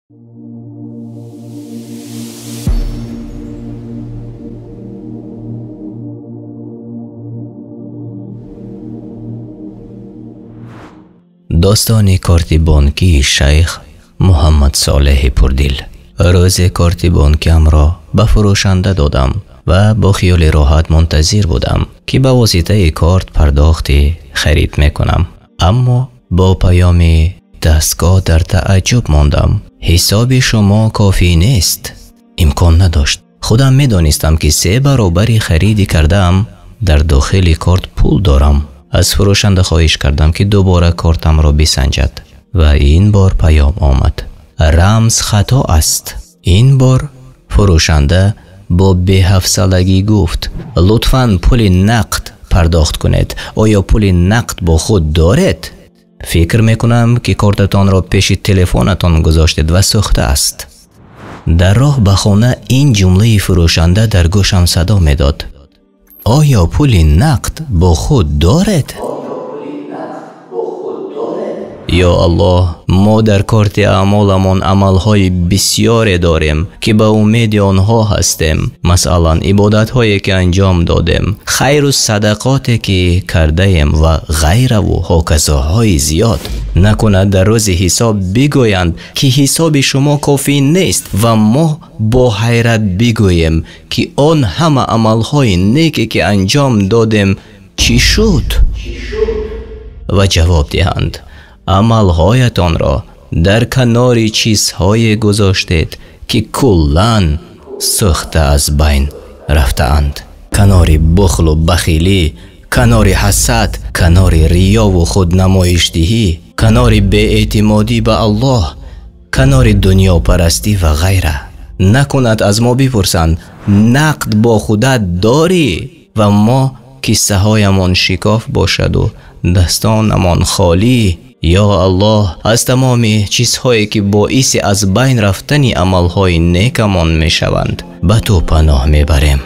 Достони корти бонкии шайх Муҳаммад Солеҳи Пурдил. Рӯзе корти бонкиамро ба фурӯшанда додам ва бо хиёли роҳат мунтазир будам, ки ба воситаи корт пардохти харид мекунам. Аммо бо паёми дастгоҳ дар тааҷҷуб мондам. Ҳисоби шумо кофӣ нест. Имкон надошт. Худам медонистам, ки 3 баробари хариди кардаам дар дохили корт пул дорам. Аз фурӯшанда хоҳиш кардам, ки дубора кортамро бисанҷад ва ин бор паём омад. Рамз хато аст. Ин бор фурӯшанда бо беҳавсалагӣ гуфт: лутфан пули нақд пардохт кунед. Оё пули нақд бо худ доред? Фикр мекунам, ки кортатонро пеши телефонатон гузоштед ва сӯхта аст. Дар роҳ ба хона ин ҷумлаи фурӯшанда дар гӯшам садо медод: оё пули нақд бо худ доред? Ё Аллоҳ, мо дар корти аъмоламон амалҳои бисёре дорем, ки ба умеди онҳо ҳастем. Масалан, ибодатҳое ки анҷом додем, хайру садақоте ки кардаем ва ғайраву ҳоказоҳои зиёд. Накунад дар рӯзи ҳисоб бигӯянд, ки ҳисоби шумо кофӣ нест ва мо бо ҳайрат бигӯем, ки он ҳама амалҳои неке ки анҷом додем чӣ шуд? Ва ҷавоб диҳанд: амалҳоятонро дар канори чизҳое гузоштед, ки куллан сӯхта аз байн рафтаанд. Канори бухлу бахилӣ, канори ҳасад, канори риёву худнамоишдиҳӣ, канори беэътимодӣ ба Аллоҳ, канори дунёпарастӣ ва ғайра. Накунад аз мо бипурсанд: нақд бо худат дорӣ? Ва мо киссаҳоямон шикоф бошаду дастонамон холӣ. Ё Аллоҳ, аз тамоми чизҳое ки боиси аз байн рафтани амалҳои некамон мешаванд, ба ту паноҳ мебарем.